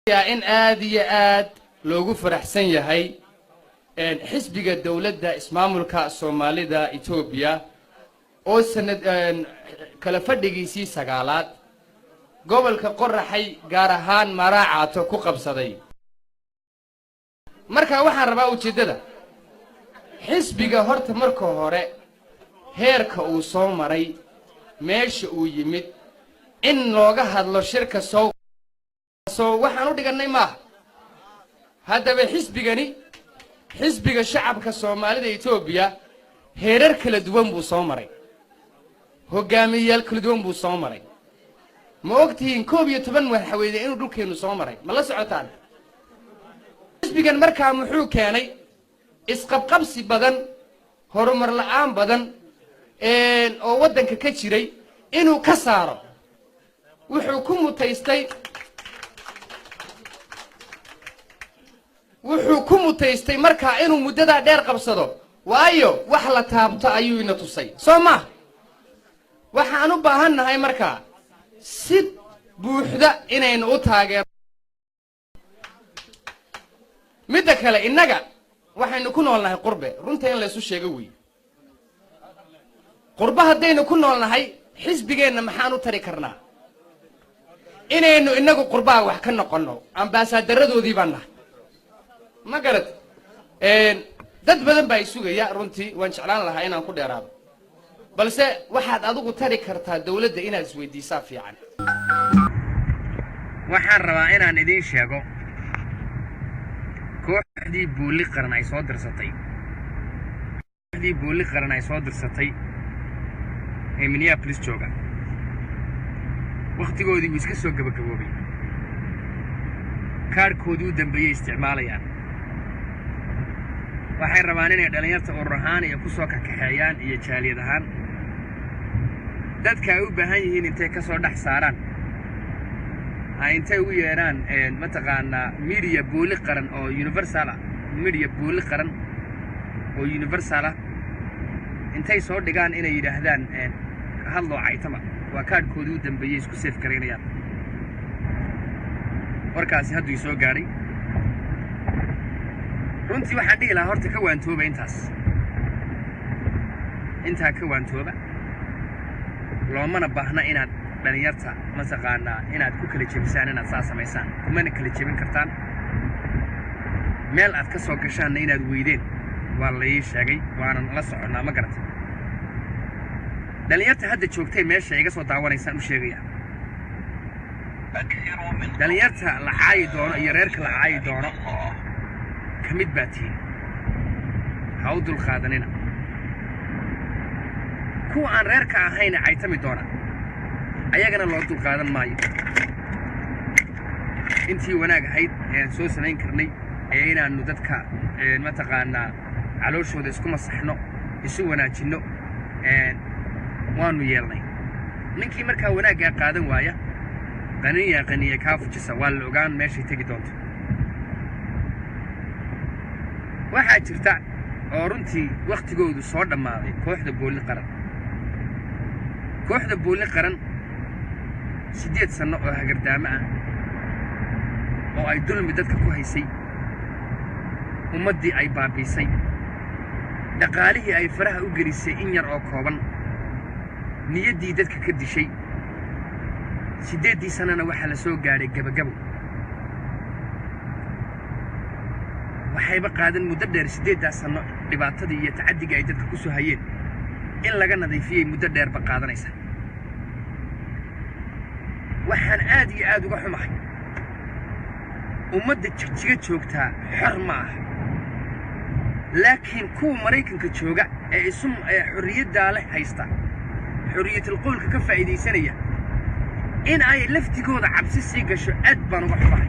In aad iyo aad loogu faraxsan yahay xisbiga dowladda Ismaamulka Soomaalida Etoobiya oo sanad kala fadhigiisii sagaalaad gobolka Qoraxay, gaar ahaan Maraacaato, ku qabsaday. Marka waxaan rabaa ujeeddada xisbiga horta marka hore heerka uu soo maray, meesha uu yimid, in looga hadlo shirka soo waxaan u dhigannay maaha. Haddaba xisbigani, xisbiga shacabka Soomaalida Etoobiya, heerar kala duwan buu soo maray, hogaamiyeyaal kala duwan buu soo maray. Ma og tihiin 11 madaxweyne inuu dhulkeennu soo maray? Ma la socotaan? Xisbigan markaa muxuu keenay? Isqabqabsi badan, horumar la'aan badan oo waddanka ka jiray inuu ka saaro. Wuxuu ku mutaystay markaa inuu muddadaa dheer qabsado, waayo wax la taabto ayuu ina tusay, soo ma? Waxaan u baahan nahay markaa si buuxda inaynu u taageero. Midda kale, innaga waxaynu ku nool nahay qurbe. Runta in laysu sheego wey. Qurbe haddaynu ku nool nahay, xisbigeenna maxaan u tari karnaa? Inaynu innagu qurbaha wax ka noqonno. Ambaasaadarradoodii baan nahay, ma garat? Dad badan baa isugaya. Runtii waan jeclaan lahaa inaan ku dheeraado, balse waxaad adigu tari kartaa dawladda inaad isweydiisaa fiican. Waxaan rabaa inaan idiin sheego kooxdii Booli Qaran ay soo dirsatay, kooxdii Booli Qaran ay soo dirsatay ee Minneapolis jooga, wakhtigoodii wuu iska soo gebagaboobay. Kaadhkoodii u dambeeyey isticmaalayaan. Waxay rabaan inay dhallinyarta urur ahaan iyo ku soo kakaxeeyaan iyo jaaliyad ahaan dadka ay u baahan yihiin intay ka soo dhex saaraan, ay intay ugu yeedhaan mataqaanaa media Booli Qaran oo universal ah, media Booli Qaran oo universal ah intay soo dhigaan, inay yidhaahdaan hadloo caytama. Waa kaadhkoodii u dambeeyey isku seef garaynayaan. Warkaasi hadduu soo gaadhay. Runtii waxaan dhihi lahaa, horta ka waantooba intaas, intaa ka waantooba. Loomana baahna inaad dhallinyarta mataqaanaa inaad ku kala jebisaan, inaad saa samaysaan. Kumana kala jebin kartaan. Meel aad ka soo gashaanna inaad weydeen waa la ii sheegay, waanan la soconnaa, ma garata? Dhallinyarta hadda joogtay meesha iga soo daawanaysaan u sheegaya, dhallinyarta la caayi doono iyo reerka la caayi doono ka mid baa tihiin. Ha u dulqaadanina. Kuwa aan reerka ahayna caytami doona, ayagana loo dulqaadan maayo. Intii wanaag ahayd ee aan soo samayn karnay ee inaannu dadka mataqaanaa calooshooda isku masaxno, isu wanaajinno, waannu yeelnay. Ninkii markaa wanaaggaa qaadan waaya, qaniya qaniya kaa fujisa, waa la ogaan meeshay tegi doonto. Waxaa jirta oo runtii wakhtigoodu soo dhammaaday kooxda Booli Qaran. Kooxda Booli Qaran 8 sanno oo hagardaamo ah oo ay dulmi dadka ku haysay, ummaddii ay baabiisay, dhaqaalihii ay faraha u gelisay in yar oo kooban, niyaddii dadka ka dishay, 8-dii sannana waxaa la soo gaadhay gebagabo. Waxayba qaadan muddo dheer 8-daas sanno dhibaatadii iyo tacaddigii ay dadka ku soo hayeen in laga nadiifiyey, muddo dheerba qaadanaysa. Waxaan aad iyo aad uga xumahay, ummadda Jigjiga joogtaa xor ma aha, laakiin kuwa Maraykanka jooga ee isu ee xorriyaddaa leh haysta, xorriyatul qowlka ka faa'iidaysanaya, in ay laftigooda cabsi sii gasho, aad baan uga xumahay.